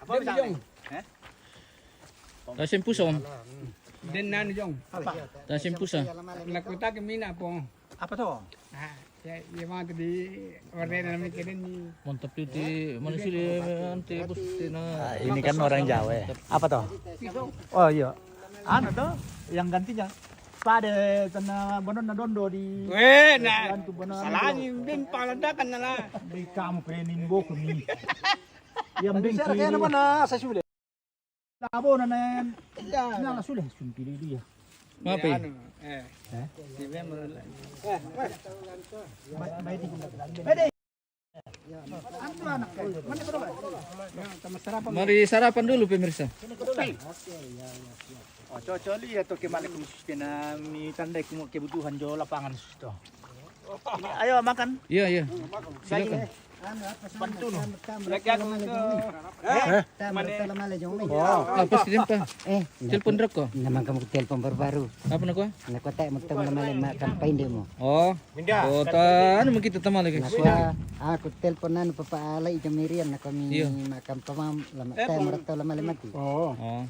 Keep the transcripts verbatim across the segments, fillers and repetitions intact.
Jong. Tasem pusa, Om. Den nanu, Jong. Tasem pusa. Lakutake mina po. Apa to? Ah, ya, ya, mantap di ordena mi keden ni. Mantap itu, manusia ante bos tina. Ah, ini kan orang Jawa ya. Apa to? Oh iya. Anu to, yang gantinya. Pada tena bonon na dondo di. Weh, na. Salani bin paladakan na la. Di kamu pening boku ni. Yang bin kiri. Mana saya sudah. Abo na na. Ya. Na la sudah sumpili dia. Mape? Anu, eh. Eh? Di memang. Baik, baik. Mari sarapan dulu, pemirsa. Oh, cocok lihat to, kemana khusus kena mi tandai kumu kebutuhan jo lapangan sus to. Ini, ayo makan. Iya, iya. Silakan. Pantun. Lagi aku ke. Eh? Mana? Oh. Ah, pas kirim, Pak. Eh, telepon reko. Nama kamu telepon baru-baru. Apa nak kau? Nak kau tak mau ketemu nama lama kampanye demo. Oh. Minda. Oh, ta, anu kita tamale. Nakua, aku telepon anu papa alai jamirian na kami. Iya. Makam pamam lama. Eh, teh pun. Meratau lama lagi. Oh. Oh.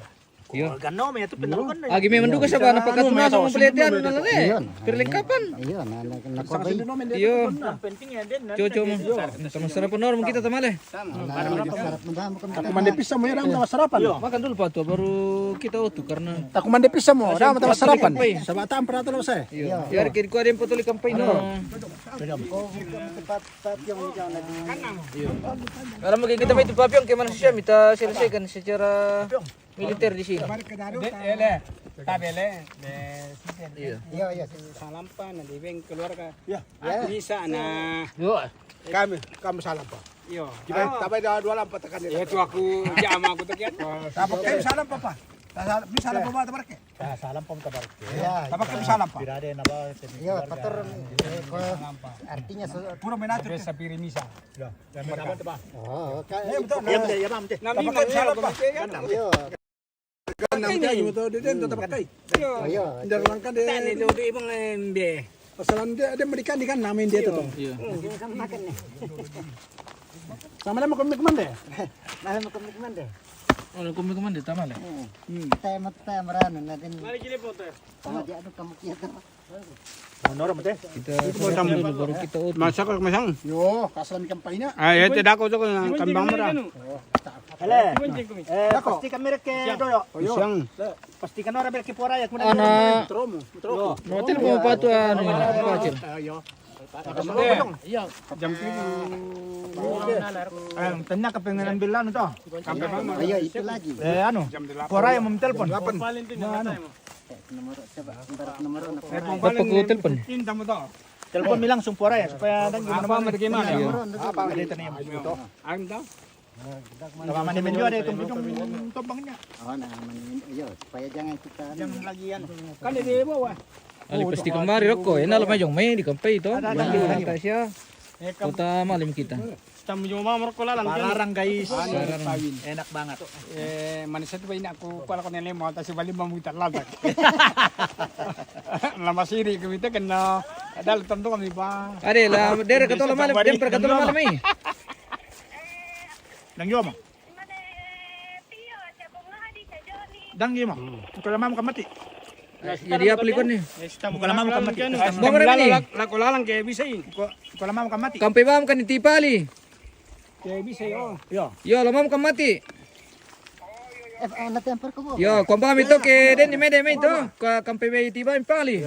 Iya. Gano me tu pendalukan. Agi memang duga siapa na pakat na sama pelatihan na le. Iya. Perlengkapan. Iya, na na na kau. Iya. Yang penting ya den. Cocok mo. Sama sarapan orang kita tamale. Sama. Nah, sarapan dah bukan. Aku mandi pisang mo ya, dah sama sarapan. Iya. Makan dulu, Pak, tuh, baru kita otu karena. Aku mandi pisang mo, dah sama sarapan. Sama tampar atau lo saya. Iya. Biar kiri kuat yang potoli kampai na. Kalau mungkin kita itu Papiong ke manusia, kita selesaikan secara militer di sini. De, ele, tabele, de, iya. Iya, iya. Salampa na di beng keluarga. Iya. Bisa na. Yo. Kami, kami salampa. Yo. Kita tabai dua, dua lampa tekan. Iya, tu aku jama aku tekian. Apa kami salampa, Pak? Bisa salampa, Pak, tabarke. Ah, salampa, tabarke. Iya. Apa kami salampa? Pirade na ba. Iya, patur. Artinya pura menatu. Bisa piri misa. Ya, yang mana, Pak? Oh, oke. Iya, betul. Iya, betul. Iya, Pak. Nami apa kami salampa? Iya. Kan nanti aja betul, dia tetap pakai. Oh, iya. Dari langkan dia. Tani tu, dia bang, eh, embe. Pasalan dia, dia merikan ikan namain dia tu. Iya. Sama-sama makan nikmat deh. Makan nikmat deh. Oh, makan nikmat deh, tamale. Hmm. Teh, mata, merana, nanti. Mari gini, Potter. Sama dia tu kamu kiat apa? Menurut mate. Kita dulu baru kita otu. Masak masang. Yo, kasalan kampainya. Ah, ya, tidak kau tu kan kambang merah. Hele. Eh, pasti kami reke doyo. Siang. Pasti kan orang berke pora ya, kuna. Ana. Tromo, tromo. Mau telepon apa tu, anu, apa, Cil? Iya. Jam tujuh. Eh, tanya ke pengen ambil anu to. Iya, itu lagi. Eh, anu. Pora yang mau telepon. Mana? Nomor, coba, nomor, nomor. Dapat ku telepon. Telepon mi langsung pora ya, supaya ada gimana. Apa? Ada itu nih. Anu to. Kalau mana menjual ada itu ujung tombangnya. Oh, nah, mana men-, iya, supaya jangan kita. Jangan lagi anu. Kan di bawah. Ali pasti kemari roko, enak lah majong main di kampai to. Ada, ada, ada. Kota malam kita. Tamu joma merokok lalang. Palarang, guys. Enak banget. Eh, manis itu ini aku kuala kau nele mau atas balik mau mutar latak. Lama siri kita kena ada tonton kami, Pak. Ada lah, dere katola malam, dere katola malam ini. Dang joma. Dang joma. Kalau mau kamati. Jadi apa likon ni? Kalau mau kamati. Mau berapa ni? Lako lalang ke bisa ini. Kalau mau kamati. Kampai bam kan di Tipali. Ke bisa yo. Yo. Yo, lama makan mati. Eh, eh, nanti hampir ke bawah. Yo, kompa mi to ke den ni mede mi to. Ka kampai be tiba impali.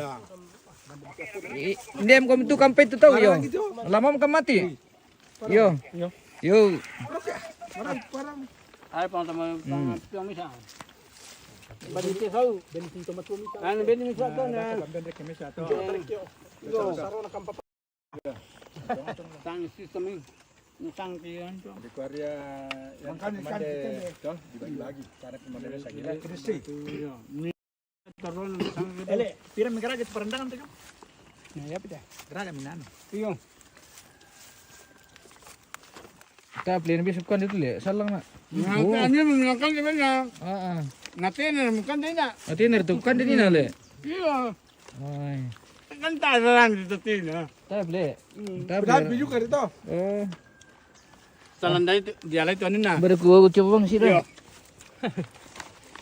Ndem kom tu kampai tu tau yo. Lama makan mati. Yo. Yo. Yo. Ay, pang tama, pang, pang misa. Bani te sau. Ano, bani misa to na. Yo. Tang sistem ini. Tang kian to. Di Korea yang makanya to dibagi-bagi. Karena kemarin saya kira. Yo. Ele, pira mi garaga tu parandangan tu, Jong? Na, ya, pida. Garaga mi nanu. Iyo. Ta plen bisa bukan itu le, salang na. Na, oh. Tanya mi makan di mana? Ah, ah. Na, tena bukan di na. Na, tena tu bukan di na le. Iyo. Ai. Kan ta salang di tena. Ta ple. Hmm. Ta ple. Pida juga itu. Eh. Salan dari tu, dia lai tu anu na. Baru ku, ku coba bang sih dah.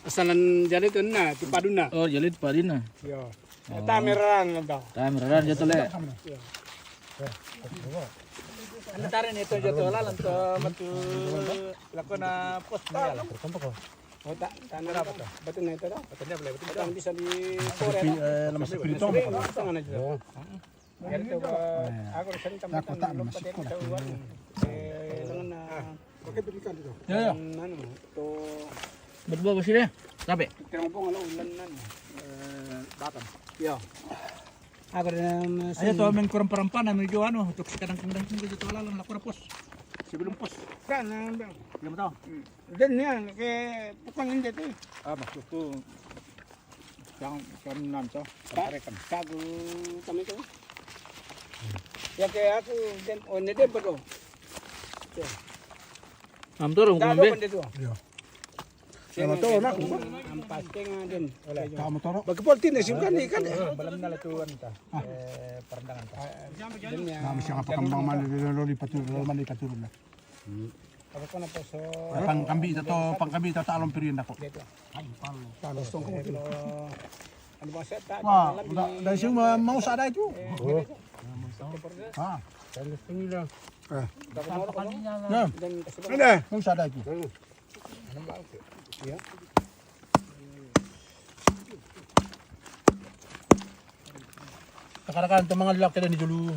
Salan dia lai tu na, tu padu na. Oh, dia lai tu padu na. Yo. Oh. Tame raran na to. Tame raran jatuh le. Yo. Anu tare ni to jatuh lalan to matu lakon na pos na. Oh, ta, ta na apa to? Batu na to. Batu na boleh, batu na. Bisa di sore. Lemas spirit to. Tangan aja. Jadi to, aku sering. Aku tak masih kau dah. Eh, lengan na. Pakai berikan itu. Ya, ya. Anu to. Berdua besi deh. Sampai. Tengok pun kalau ulan nan. Eh, datang. Ya. Aku dah. Ayo to, main kurang perempuan anu jo anu, untuk sekarang kemudian sini kita lalu lapor pos. Sebelum pos. Kan, bang. Belum tahu. Dan ni ke bukan ini tu. Ah, maksudku yang kanan to. Ka-, karekan. Kagu kami tu. Ya ke aku dan oh ni dia betul. Am to rum kumbe. Ya. Sama to nak. Ampas tengah din. Kamu to. Bagi pol tin sim kan ni kan. Belum na la tu anta. Eh, perendangan ta. Nama siapa kembang mana dia lalu di patur, lalu mana di patur na. Apa kau nak poso? Pangkambi to, pangkambi to, talong pirinda ko. Talong song ko. Anu ba sa ta. Wah, dari sini mau, mau sadai tu. Ah. Dari sini dah. Eh. Nah. Ini, mau sadai tu. Takarakan to mangalak ka dan di dulu.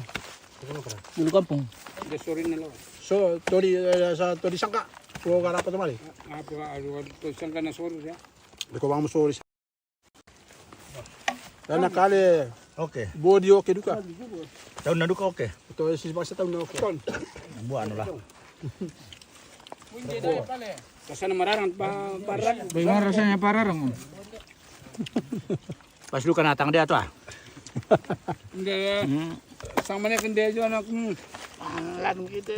Dulu kampung. Dia sore na lo. So, tori, eh, sa tori sangka. Ko kara pa to mali. Apa, aduh, to sangka na sore ya. Ko bang mo sore. Dana kale. Oke. Bodi oke duka. Tahu na duka oke. To si basa tahu na oke. Buat anu lah. Kasana mararang pa, pararang. Bagaimana rasanya pararang? Pas lu kena tang dia tu ah. Nde, sang mana kende aja anak.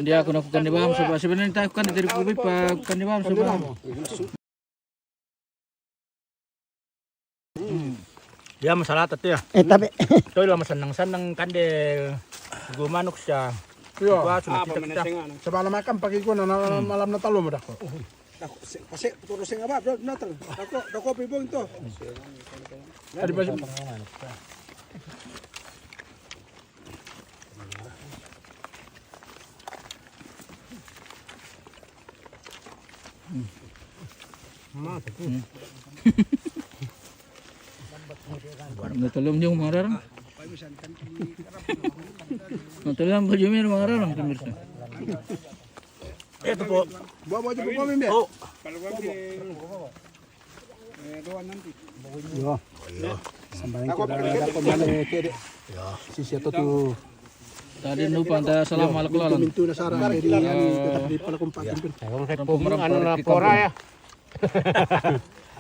Dia aku nak kan di bawah sebab sebenarnya tak kan dari kubi pa kan di bawah sebab. Dia masalah tati ya. Eh, tapi. Toy lah masanang-sanang kan de gumanuk siya. Iya. Gua sunat kita kita. Sebab makan pagi gua na malam na talo mo dako. Dako, se-, pase, puro sing apa, bro? Natal. Dako, dako pibong to. Ada baju. Natulom yung mga rarang. Natulom ba yung mga rarang, pemirsa? Ito po. Buwa, buwa, buwa, buwa, buwa. Oh. Yo. Yo. Sambahin ko na ako man eh, kede. Yo. Si siya to to. Tadi no pa, anta salam alak lalan. Mintu na sara, kede, ano, tetap di pala kung pagkampin. Ano na, pora ya.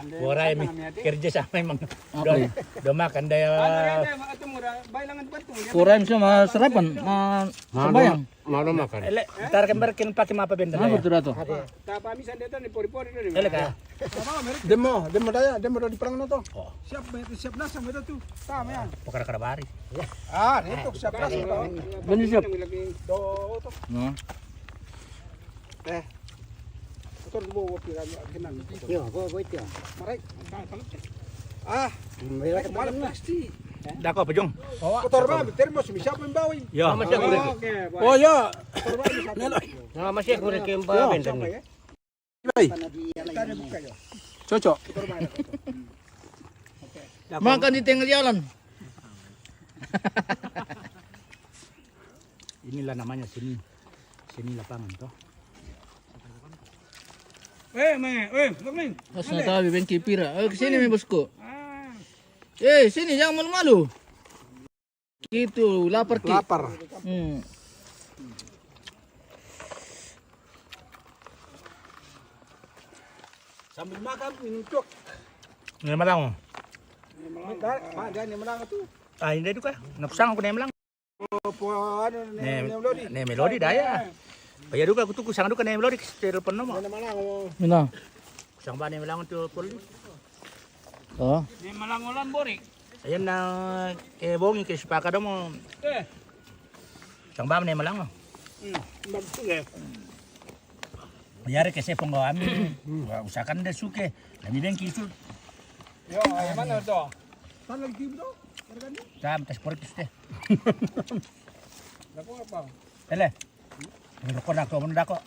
Pora ya, mi. Kerja sama emang. Apa ya? Doma kan daya. Pora ya, masarapan, ma-, sambayang. Malu makan. Ele, tar kembar kin pake mapa benda. Apa tu, Dato? Tapa mi sande to ni pori-pori to ni. Ele ka. Demo, demo daya, demo di perang na to. Oh. Siap, siap nasa mo to. Tama yan. Pakara-kara bari. Ah, ni to siap nasa. Benda siap. Do to. No. Eh. Motor mo, mo, pira, kinan. Yo, go, go ito. Maray. Ah. Wala plastic. Dako pa, Jong. Motor ba, termos, misa po yung bawi. Yo. Sama siya, kulit. Okay, boy. Oh, yo. Motor ba, misa po. Sama siya, kulit yung ba, Yo, benta sama, ni. Eh. Ibay. Tadi buka, yo. Chocho. Motor ba, yo. Makan di tengah jalan. Inilah namanya seni, seni lapangan, toh. Eh, me, eh, Bang Min. Mas na tabi, bengki pira. Eh, ke sini, me, bosku. Ah. Eh, sini, jangan malu-malu. Gitu, lapar ki. Lapar. Hmm. Sambil makan, minum cok. Ini malang. Ini malang. Ada, ada, ini malang tuh. Ah, ini juga. Nakusang aku na malang. Ne, ne Melodi daya. Paya duka kutu kusang duka ne Melodi, telepon nomo. Mina. Kusang ba ne malang tu poli. Oh. Ne malang olan bori. Ayan na ke bongi ke sipaka domo. Eh. Kusang ba ne malang. Hmm, bagus ya. Yare ke sepong kau ami. Wah, usahakan deh suke. Kami dengki su. Yo, yang mana tu? Tan lagi kibu tu. Harganya? Tam tas porkis deh. Dapat apa? Ele. Roko na ko, mun dako.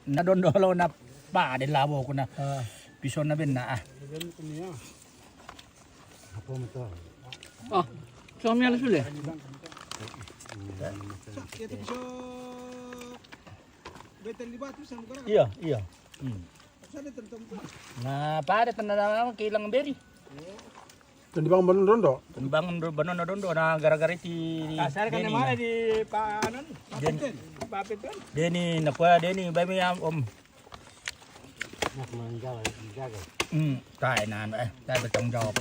Na dondo lo na pa de labo kuna. Ah. Piso na ben na ah. Dia punya. Apa motor? Oh, suami anu sudah. Itu piso. Betul di batu sama orang. Iya, iya. Hmm. Sana tentu. Na pa de tanda kilang beri. Tanimbang banono dondo. Tanimbang do-, banono dondo, na gara-gara iti. Kasar kan Deni, mana na. Di pa-, anu, Den-, Papit kan? Deni, nakua Deni, bai mi am, om. Nak menjaga, menjaga. Hmm, tai na, eh, tai bertanggung jawab.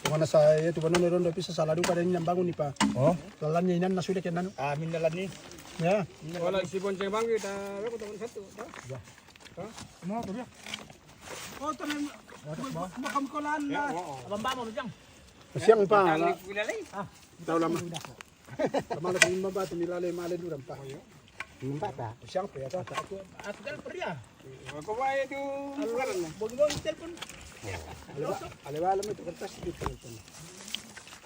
Kemana saya itu banono dondo bisa salah duka dan yang bangun nih, Pak. Oh? Lalannya inan na sudah kenan. Amin lalan ni. Ya. Wala si Bonceng Banggi, ta, aku teman satu, ta? Ya. Mau tu dia. Oh, teman. Makam kolan lah. Abang bawa macam. Siang, Pak. Tahu lama. Lama lagi lima batu ni lalai malai dulu, Pak. Nampak tak? Siang, Pak, ya, Pak. Aku, aku kan pria. Aku baik tu. Kalau bongi-bongi telepon. Aleba, aleba, aleba itu kertas itu telepon.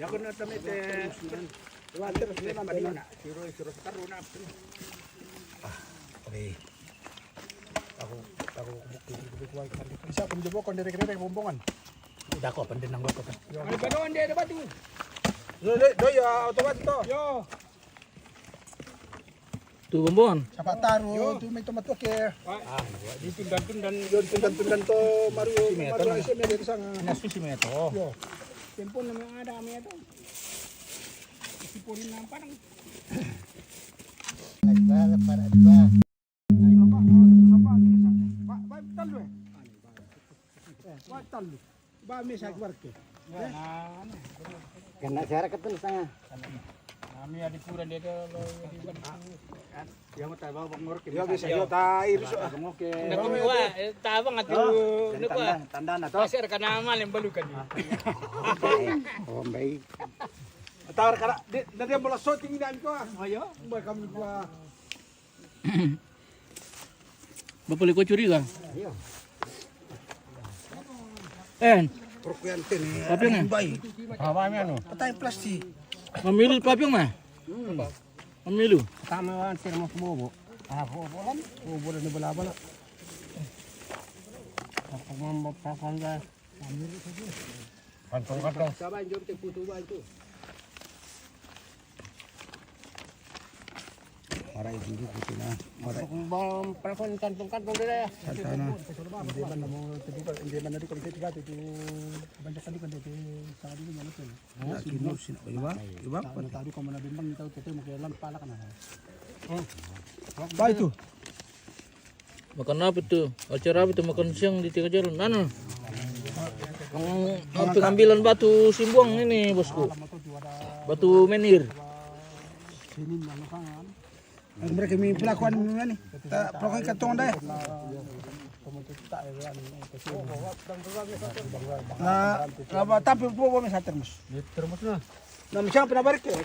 Ya, aku nak teman itu. Wah, terus ni nampak ni. Siro, siro sekarang nak. Ah, oke. Aku, aku, aku, aku, aku, aku, bisa pun jebok kon derek-derek bombongan. Udah kok, pendenang kok. Ada banoan dia ada batu. Yo, do, do ya, otobat to. Yo. Tu bombongan. Siapa taruh tu main tomat tu ke. Ah, di tun dan tun dan. Yo, di tun dan tun dan to, Mario, Mario, S M dari sana. Nasi si meto. Yo. Tempon nama ada, meto. Isi porin nampak. Lagi bala para dua. Pak, Pak, Pak, Pak, talu, eh. Eh, Pak, talu. Ba, mesa keluarga. Kena jarak ketun setengah. Kami ada kurang dia tu, lo, dia kan. Yang tak bawa pengurus. Ya, bisa, yo, tai, bisa. Pengurus. Ndak kami wa, eh, tabang atu. Oh, ndak kuat. Tanda, tanda na to. Pasir kana mal yang balukan ni. Oh, baik. Tar kana, dia, dia bola shooting ni ko. Oh, ya. Baik kami ko. Bapa liko curiga. Iya. Eh, Prokuyan ten, tapi ni. Baik. Apa ni anu? Petai plastik. Mamilu papiong mah. Hmm. Mamilu. Tama wan sir mo bobo. Ah, bobo kan? Bobo dan bala-bala. Aku mambo pakon dah. Kantong, kantong. Saban jom te putu ba itu. Mara itu dulu putu na. Mara. Bang, pelakon kantong-kantong dia. Santana. Dia mana mau terbuka, dia mana tu kalau kita tu banyak kali kan dia sama dulu mana tu. Ya, kini sini, iba, iba. Tahu kau mana bimbang tahu kita mau ke dalam pala kan. Baik tu. Makan apa tu? Acara apa tu? Makan siang di tengah jalan. Nana. Peng-, pengambilan batu simbuang ini, bosku. Batu menir. Mereka mi pelakuan ni. Tak pelakuan kantong dah. Nah, apa tapi buah-buah misal termos. Termos lah. Nah, siapa nak balik ke?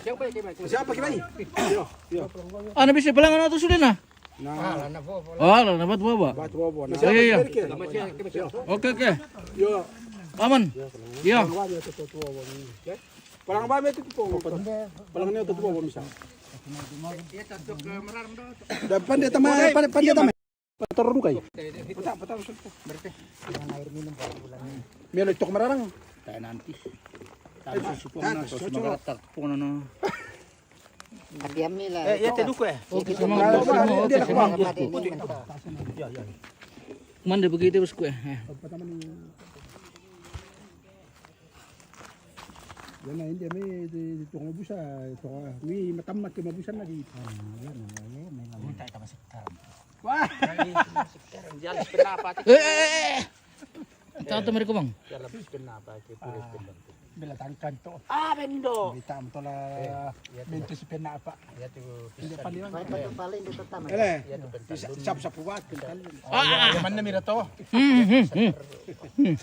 Siapa kita ni? Yo, yo. Ah, na bisa pelangan atau sudah na? Nah. Oh, lah dapat buah, Pak. Buat buah-buah. Iya, iya. Oke, oke. Yo. Aman. Iya. Palang ba itu tu. Palang ni itu tu buah bisa. Depan dia teman, depan dia teman. Pator dukai. Putar, putar, putar. Melo tok mararang. Tayo nanti. Tayo sa supong na, so sumagarap ta supong na, no. Tapi ami la. Eh, iya, te duko, eh. Mande begitu, bosku, eh. Yan na, hindi, may, di, di, ito nga busa, ito nga, may matammat yung mabusan na di. Yan na, yan na, yan na. Punta ito kasi. Wah! Jalis pendapat. Eh, eh, eh, eh. Tato mereka, Bang. Jalis pendapat, pulis pendapat. Bila tangkan to. Ah, bendo. Bita mo to la. Minto si penapa. Hindi paliwan. Paling, paling dito tama. Ele. Sap-sap buat. Ah, ah. Mana mira to? Hmm, hmm, hmm.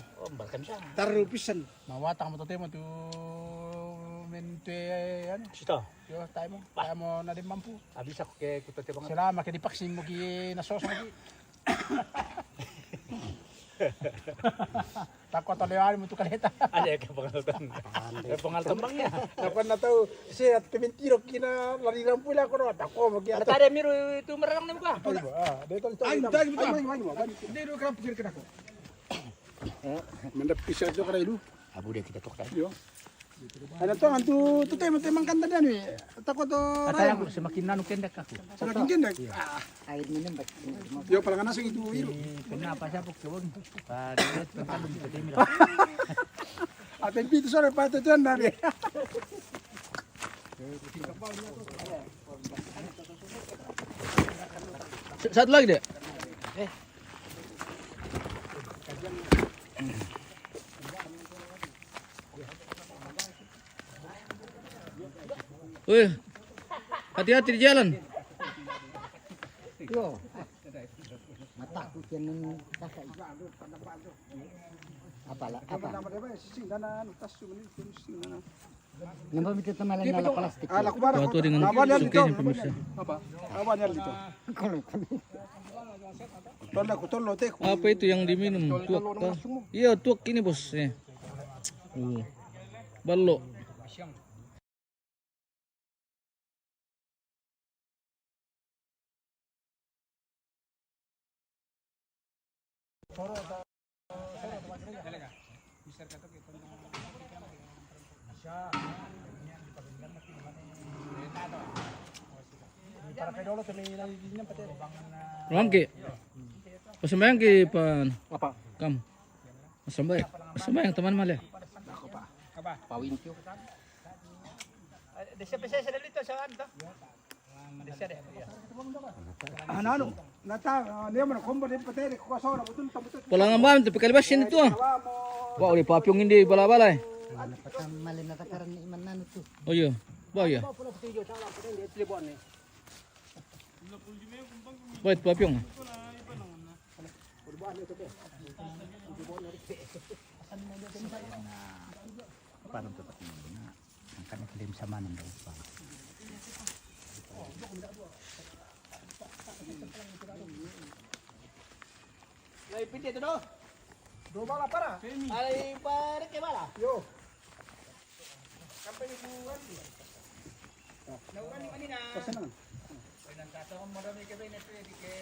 Tarupisan. Mawatang mo to, tema to. Ente, anu. Sito. Yo, tae mo. Tae mo na di mampu. Abis aku ke kuta te banget. Selama ke divaksin mo ki na sos lagi. Tako to lewat mo tu kaleta. Ada ya ke pengaltan. Eh, pengaltan bang ya. Apa na tau sehat ke mentiro kina lari rampu lah kono. Tako mo ki. Ada tadi miru itu merang nih buka. Ah, dia tadi. Ayo, tadi buka. Ayo, ayo, ayo. Dia dulu kerap pikir kena ko. Mendap pisau tu kada ilu. Abu dia kita tok tadi. Yo. Ada tu antu tu tema tema kan tadi anu. Tako to. Kata aku semakin nanu kendak aku. Semakin kendak. Ah. Air minum baik. Yo palangan nasi itu ilu. Kenapa siapa kebun? Pada tempat itu sore pate tu anda deh. Satu lagi deh. Weh, hati-hati di jalan. Yo. Mataku kian kakak. Apalah, apa? Nampak itu teman lain dalam plastik. Waktu dengan suke yang pemirsa. Apa? Apa niya dito? Apa itu yang diminum? Tuak kah? Iya, tuak ini, bos. Eh. Uh. Ballo. Ruangki. Pasambayang ki pan. Apa? Kam. Pasambayang. Pasambayang teman male. Pawin kyo. Desa pesa sa dalito sa ano to? Desa de. Ano, ano? Nata, ah, niya man, kombo de pate de kuwaso na butun tambuto. Pulang ngambam tu pikal basin itu. Wa uli papyong hindi bala-bala eh. Mali na takaran ni iman nanu tu. Oh iya. Ba iya. Wait, papyong. Paano to pati na ang kanang kilim sa manang daw pa. Ay, piti to do. Do bala para. Ay, pare ke bala. Yo. Sampai di bulan. Nauran ni kanina. Kasi naman. Ay, nang kasa kong marami ka ba yung nasa, di ke.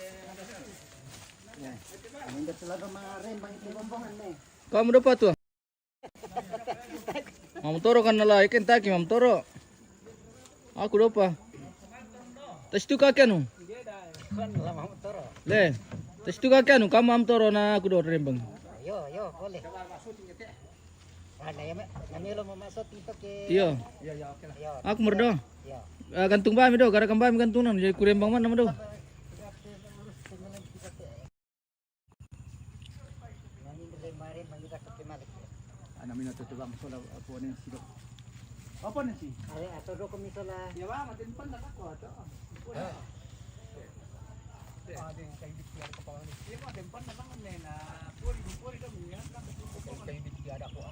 Yan. Ang hindi sila ka mga rin, bang ito bombongan na eh. Kamu dapat tuh. Mamutoro kan nala iken taki mamutoro. Aku dopa. Tas itu kaki anu. Le. Tas itu kaki anu kamu mamutoro na aku do rembang. Yo, yo, boleh. Ada ya, Mek? Kami lo mau masuk TikTok ke. Iya. Iya, iya, oke lah. Iya. Aku merdo. Iya. Eh, gantung bami do, gara kambami gantungan. Jadi kurembang mana do? Ana mina to tubang sola apo nen si do. Apo nen si? Ay, ato do ko mi sola. Ya ba, matin pan na ko ato. Ah, den kay di kaya ko pa ni. Ya ba, den pan na lang ne na pori pori do mi ya. Kay di kaya ko.